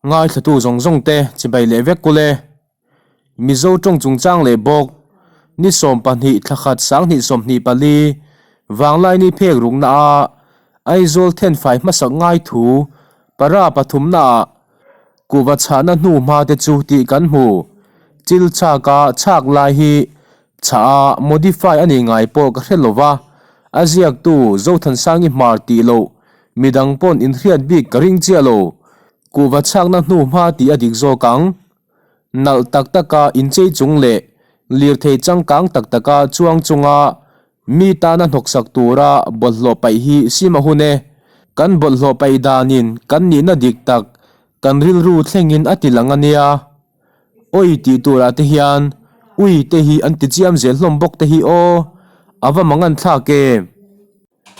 Ngaithlatu zawng zawng te chibai leh vek kul e. Mizo tawng chungchang leh bawk ni 20 thlakhat 2024 Vanglaini phek rukna a Aizawl thenfai hmasak ngai thu para pathumna ah kuhva chhahna hnu hma te chu tih kan hmu. Chil chhak a chhak lai hi chhah a modify a nih ngai pawh ka hre lova, a ziaktu Zothansangi hmar tih loh Midang pawn inhriat bik ka ring chiah lo. Kuhva chhakna hnu hma tih a dik zawk ang. Nalh tak taka inchei chung leh lirthei changkang tak taka chuang chunga mi tana hnawksak tura bawlhhlawh paih hi sim a hun e. Kan bawlhhlawh paih danin kan nihna dik tak kan rilru thlengin a ti lang a nia. Oi tih turah te hian ui te hi an ti chiam zel hlawm bawk te hi aw. A va mangan thlak em.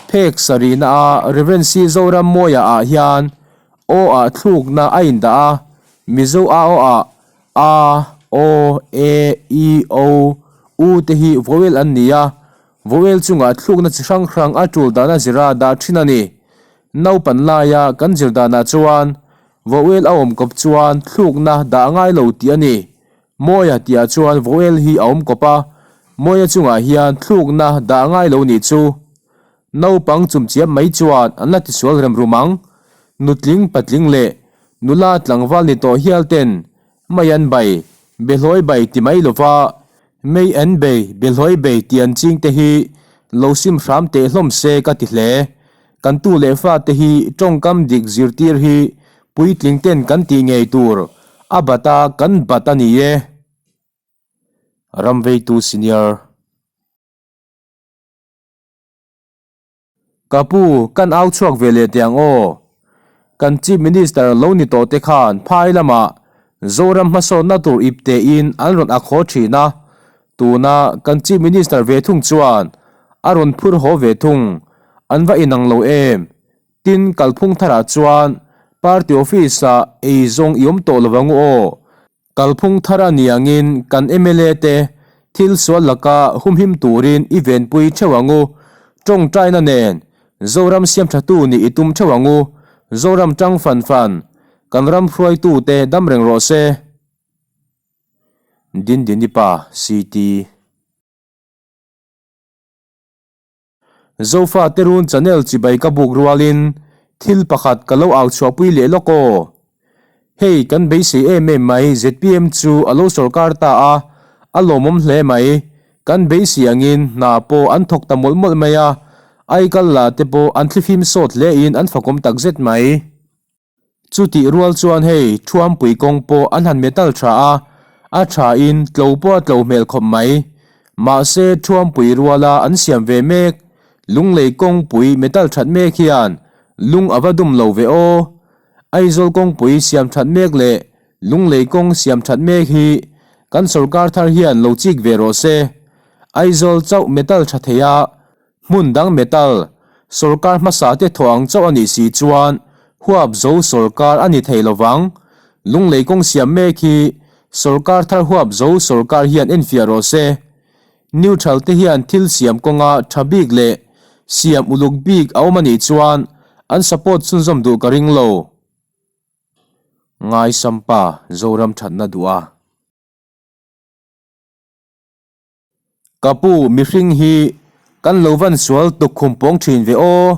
Phek sarihna a Rev. C. Zoram Mawia ah hian aw ah thlukna a indah a, Mizo a aw ah A, O, E, I, O, U te hi vowel an ni a, vowel chungah thlukna chi hrang hrang a tul dana zira dah thin a ni. Naupan laia kan zir danah chuan vowel a awm kawp chuan thlukna dah ngai lo tih a ni. Mawia tihah chuan vowel hi a awm kawp a, Mawia chungah hian thlukna dah ngai lo nih chu. Naupang chumchiap mai chuan an la tisual rem rum ang. Nutling patling leh nula tlangval ni tawh hial ten mei an bai, behlawi bai ti mai lova mei an bei, behlawi bei tih an ching te hi lo sim hram teh hlawm se ka ti hle. Kan tu leh fa te hi tawngkam dik zirtir hi puitling ten kan tih ngei tur a bat a kan bat a ni e. Ramveitu Senior. Ka pu, kan au chhuak ve leh teh ang aw. Kan Chief Minister lo ni tawh te khan phai lamah Zoram hmasawnna tur ip tein an rawn ak haw thin a, tuna kan Chief Minister ve thung chuan a rawn phur haw ve thung, an va inang lo em? Tin, kalphung tharah chuan Party Office-ah ei zawng i awm tawh lo ang u aw. Kalphung thar a ni angin kan mla te thil sual laka humhim turin i venpui theuh ang u. Tawngtaina nen Zoram siamthatu nih i tum theuh ang u. Zoram tang fan fan, kan ram hruaitu te dam reng rawh se. Dindini pa CT. Zofa Terun channel chibai ka buk rualin thil pakhat ka lo au chhuahpui leh lawk aw. Hei kan beisei em em mai zpm chu a lo sorkar ta a, a lawmawm hle mai. Kan beisei angin hna pawh an thawk ta mawlh mawlh mai a, aikal la te pawh an thlifim sawt hle in an fakawm takzet mai. Chutih rual chuan hei Thuampui kawng pawh an han metal tha a, a tha in tlo pawh a tlo hmel khawp mai. Mahse Thuampui ruala an siam ve mek Lunglei kawngpui metal that mek hian lung a va dum lo ve aw. Aizawl kawngpui siam that mek leh Lunglei kawng siam that mek hi kan sorkar thar hian lo chik ve rawh se. Aizawl chauh metal tha thei a, Hmun dang metal, sorkar hmasa te thawh ang chauh a nih si chuan huap zo sorkar a ni thei lo vang. Lunglei kawng siam mek hi sorkar thar huap zo sorkar hian enfiah rawh se. Neutral te hian thil siam kawnga tha bik leh siam uluk bik a awm a nih chuan an support chhunzawm duh ka ring lo. Ngaisampa Zoram thatna duh a. Ka pu, mihring hi kan lo van sual tukkhum pawng thin ve aw.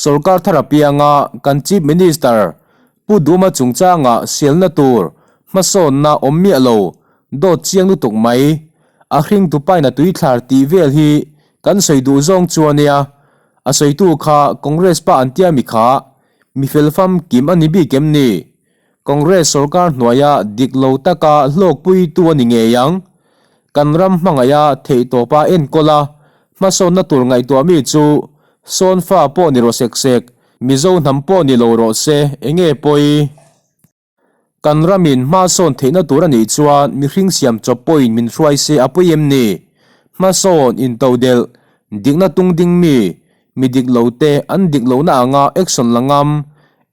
Sorkar thar apianga kan Chief Minister Pu Duma chungchanga sialna tur hmasawnna awm miah lo, dawt chiang lutuk mai. A hring tupaina tuithlar tih vel hi kan sawi duh zawng chu a nia. A sawitu kha Congress pa an tia mi kha mi fel famkim a ni bik em ni? Congress sorkar hnuaia dik lo taka hlawkpuitu a ni ngei ang. Kan ram hmangaiha theihtawpa enkawl a, hmasawnna tur ngaihtuah mi chu sawn fa pawh ni rawh sek sek, Mizo hnam pawh ni lo rawh se, enge pawi? Kan ramin hmasawn theihna tur a nih chuan mihring siam chawp pawhin min hruai se a pawi em ni? Hmasawn intodelh, dikna tung ding mi, mi dik lo te an dik lohna anga action la ngam,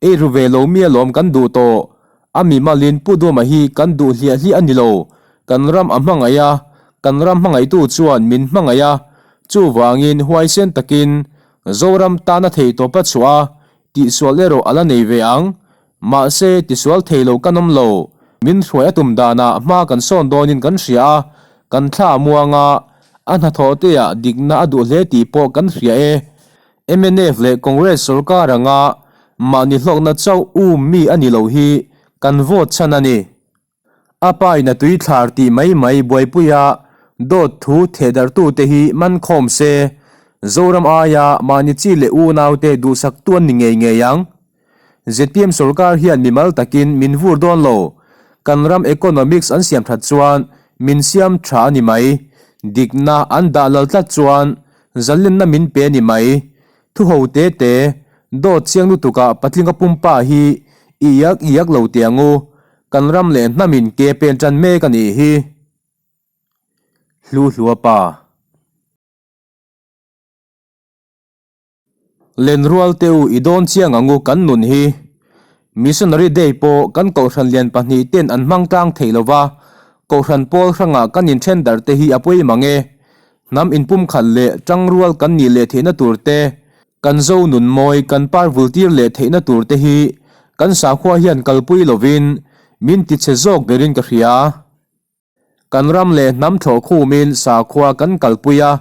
Ei ru ve lo mi alawm kan duh tawh. A mi malin Pu Duama hi kan duh hliah hliah a ni lo. Kan ram a hmangaih a, kan ram hmangaihtu chuan min hmangaih a. Chuvangin huaisen takin Zoram tana thei tawpa chhuah a, tihsual erawh a la nei ve ang. Mahse, tisual thei lo kan awm lo. Min hruai a tum danah hma kan sawn dawnin kan hria a, kan thla a muang a, a hnathawh teah dikna a duh hle tih pawh kan hria e. Mnf leh Congress sorkar anga mahni hlawkna chauh um mi a ni lo hi kan vote chhan a ni. A pa in a tui thlar tih mai mai buaipuia dawt thu thehdarhtute hi man khawm se, Zoram aia mahni chi leh unaute duhsaktu an ni ngei ngei ang. Zpm sorkar hian mimal takin min vur dawn lo, kan ram economics an siam that chuan min siam tha a ni mai, dikna an dah lal tlat chuan zalenna min pe a ni mai, Thu ho te te, dawt chiang lutukah patlinga pumpa hi i iak iak lo teh ang u, kan ram leh hnamin ke pen tan mek a nih hi. Hlu hlua pa. Lenrual te u i dawn chiang ang u kan nun hi. Missionary Day pawh kan Kohhran lian pahnih ten an hmang tlang thei lo va, Kohhran pawl hrangah kan inthen darh te hi a pawi mang e. Hnam inpumkhat leh tangrual kan nih leh theihna tur te, kan zo nun mawi kan par vul tir leh theihna tur te hi kan sakhua hian kalpui lovin min tichhe zawk berin ka hria. Kan ram leh hnam thlawh khumin sakhua kan kalpui a,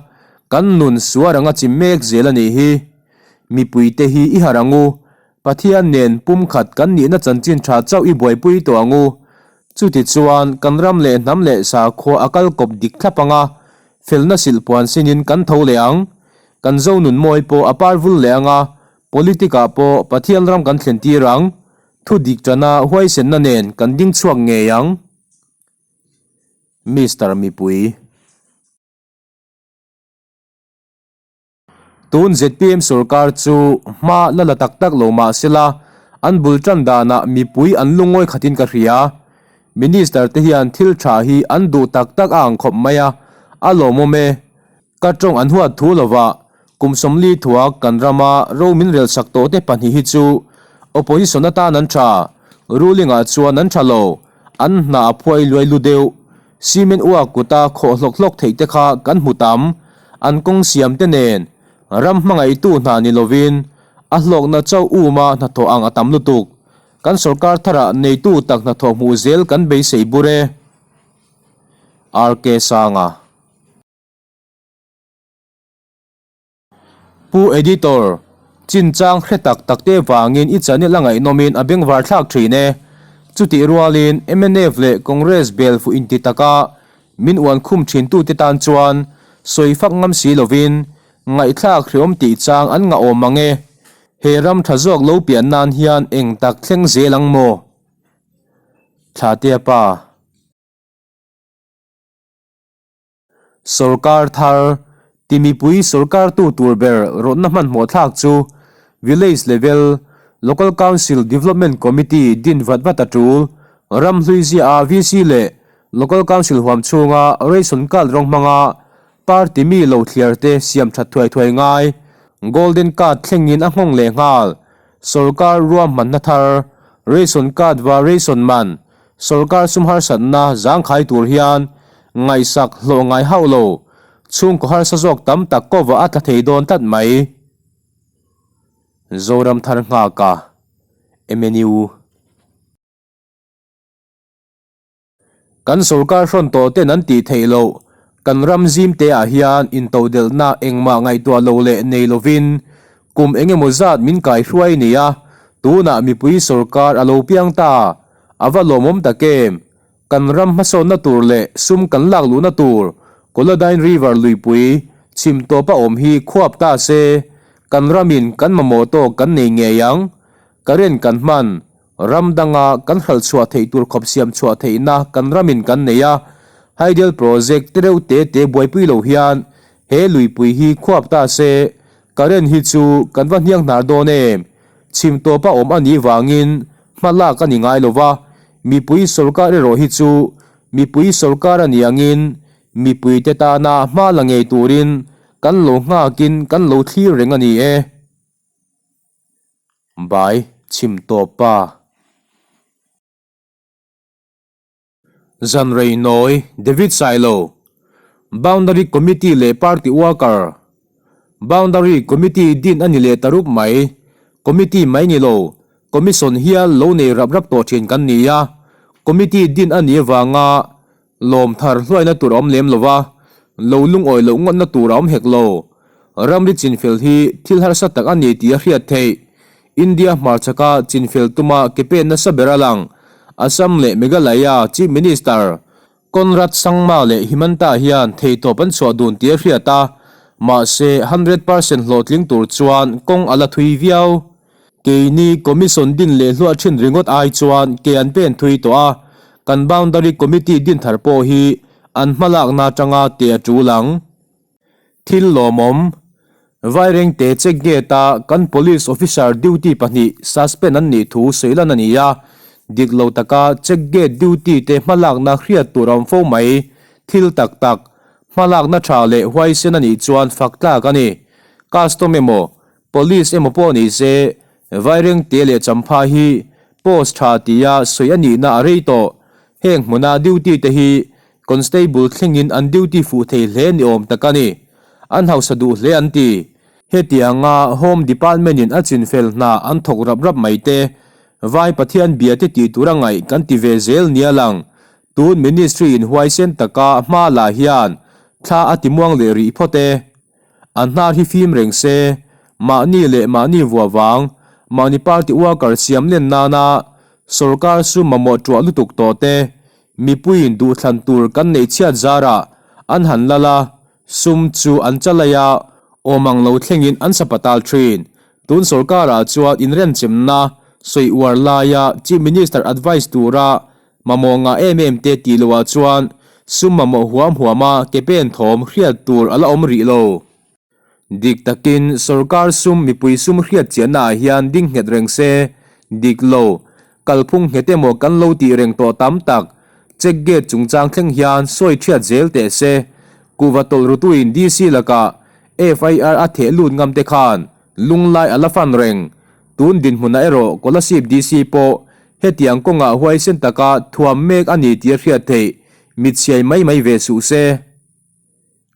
kan nun suar anga chim mek zel a nih hi. Mipuite hi i harh ang u, Pathian nen pumkhat kan nihna chanchin tha chauh i buaipui tawh ang u. Chutichuan kan ram leh hnam leh sakhua a kal kawp dik thlap ang a, felna silhpuan sinin kan tho leh ang. Kan zo nun mawi pawh a par vul leh ang a, politic ah pawh Pathian ram kan thlen tir ang. Thu dik tana huaisenna nen kan ding chhuak ngei ang. Mister Mipui. Tun zpm sorkar chu hma la la tak tak lo mah sela, an bul tan danah mipui an lungawi khatin ka hria. Minister te hian thil tha hi an duh tak tak a ang khawp mai a, a lawmawm e. Ka tawng an huat thu lovah kum 40 thuak kan rama ro min rel sak tawh te pahnih hi chu opposition atan an tha, ruling ah chuan an tha lo, an hna a phuai luai lu deuh. Cement uak kuta khawh hlawk hlawk theih te kha kan hmu tam, an kawng siam te nen ram hmangaihtu hna ni lovin a hlawkna chauh uma hnathawh ang a tam lutuk. Kan sorkar tharah neitu tak hnathawh hmuh zel kan beisei bur e. RK Sanga. Pu Editor, chinchang hre tak tak te vangin i channel a ngaihnawmin a bengvar thlak thin e. Chutih rualin mnf leh Congress bel fuh inti taka min uan khum thintute tan chuan sawi fak ngam si lovin ngaihthlak hreawm tih chang an ngah awm mang e. He ram tha zawk lo pian nan hian eng tak thleng zel ang maw? Thlatea pa. Sorkar thar, ti mipui sorkartu tur ber rawtna hmanhmawh thlak chu Village Level Local Council Development Committee din vat vat a tul. Ram hlui ziaha VC leh Local Council huam chhunga ration card rawng hmanga party mi lo thliar te siam that thuai thuai ngai. Golden card thlengin a nghawng leh nghal. Sorkar ruahmanna thar, ration card va ration man, Sorkar sum harsatna zangkhai tur hian ngaihsak hlawh ngai hauh lo, chhungkaw harsa zawk tam tak cover a tla thei dawn tlat mai. Zoram thar nghaka mnu. Kan sorkar hrawn tawh ten an tih theih loh, kan ram zim te ah hian intodelhna engmah ngaihtuah lo leh nei lovin kum engemaw zat min kaihruai nia, tunah mipui sorkar a lo piang ta. A va lawmawm tak em? Kan ram hmasawnna tur leh sum kan lak luhna tur Kolodyne River luipui chhim tawpa awm hi khuap ta se, kan ramin kan mamawh tawk kan nei ngei ang. Current kan hman, ram danga kan hralh chhuah theih tur khawp siam chhuah theihna kan ramin kan nei a, Hydel Project te reuh te te buaipui lo hian he luipui hi khuap ta se, current hi chu kan va hniang hnar dawn em? Chhim tawpa awm a nih vangin hma lak a ni ngai lo va, mipui sorkar erawh hi chu mipui sorkar a ni angin mipuite tana hma la ngei turin kan lo nghakin kan lo thlir reng a ni e. Bai chhim tawp pa. Zanrei Nawi, David Sailo, Boundary Committee leh Party Worker, Boundary Committee din a ni leh ta rup mai. Committee mai ni lo, Commission hial lo nei rap rap tawh thin kan ni a, committee din a nih avanga lawm thar hluaina tur a awm lem lo va, lo lungawi loh ngawtna tur a awm hek lo. Ramri chinfel hi thil harsa tak a ni tih a hriat theih. India hmarchhaka chinfel tuma ke pen nasa ber a lang. Assam leh Meghalaya Chief Minister Conrad Sangma leh Himanta hian theihtawp an chhuah dun tih a hriat a, mahse 100% hlawhtling tur chuan kawng a la thui viau. Keini Commission din leh hluah thin ringawt ai chuan ke an pen thui tawh a, kan Boundary Committee din thar pawh hi an hmalakna atanga teh a tul ang. Thil lawmawm, Vairengte check gate a kan Police Officer duty pahnih suspend an nih thu sawi lan a ni a, dik lo taka check gate duty te hmalakna hriat tur a awm fo mai. Thil tak tak, hmalakna tha leh huaisen a nih chuan fak tlak a ni. Custom emaw, Police emaw pawh ni se, Vairengte leh Champha hi post tha tia sawi a nihna a rei tawh. Heng hmuna duty te hi Constable thlengin an duty fuh thei hle ni awm tak a ni. An hausa duh hle an ti. Hetianga Home Department in a chinfel hna an thawk rap rap mai te, Vai Pathian bia te tih tura ngaih kan ti ve zel nia lang. Tun Ministry in huaisen taka hma la hian thla a ti muang leh rih phawt e. An hnar hi fim reng se, mahni leh mahni vua vang, mahni party worker siam len nana sorkar sum mamawh tuah lutuk tawh te, Mipuiin duhthlan tur kan neih chhiat zarah an han lal a, sum chu an chalai a, awm ang lo thlengin an sapatal thin. Tun sorkarah chuan inrenchemna sawi uar laia Chief Minister advice tura mamawh ngah em em te tih loah chuan sum mamawh huam huama ke pen thawm hriat tur a la awm rih lo. Dik takin sorkar sum mipui sum hriat chiahna ah hian ding nghet reng se, dik lo, kalphung nghet emaw kan lo tih reng tawh tam tak, check gate chungchang thleng hian sawi thiat zel teh se. Kuhva tawlh rutuin DC lakah FIR a theh lut ngam te khan lunglai a la fan reng. Tun dinhmunah erawh Kolasib DC pawh hetiang kawngah huaisen taka thuam mek a ni tih a hriat theih, mitchhiai mai mai ve suh se.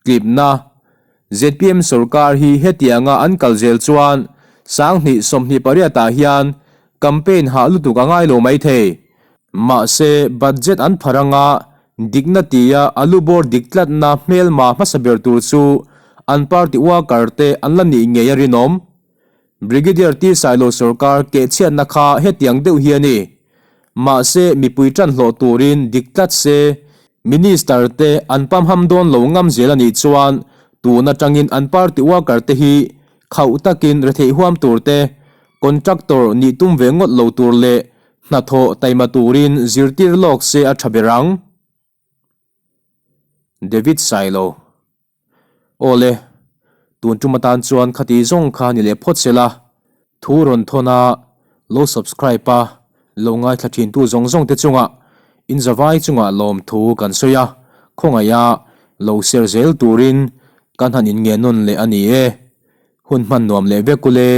Tlipna, zpm sorkar hi hetianga an kal zel chuan 2028 ah hian campaign hah lutuk a ngai lo mai thei. Mahse, budget an phar anga dikna tia a lu bawr dik tlatna hmelma hmasa ber tur chu an party worker te an la nih ngei a rinawm. Brigadier T Sailo sorkar kehchhiatna kha hetiang deuh hi a ni. Mahse, mipui tan hlawh turin dik tlat se, Minister te an pamham dawn lo ngam zel a nih chuan tun atangin an party worker te hi khauh takin retheih huam tur te, contractor nih tum ve ngawt lo tur leh hnathawh taima turin zirtir lawk se a tha ber ang. David Sailo. Awle, tun tum atan chuan khati zawng kha ni leh phawt sela, thu rawn thawn a, lo subscribe a, lo ngaithla thin tu zawng zawng te chungah in zavai chungah lawmthu kan sawi a, khawngaih a, lo share zel turin kan han inngen nawn leh a ni e. Hun hman nuam leh vek ule.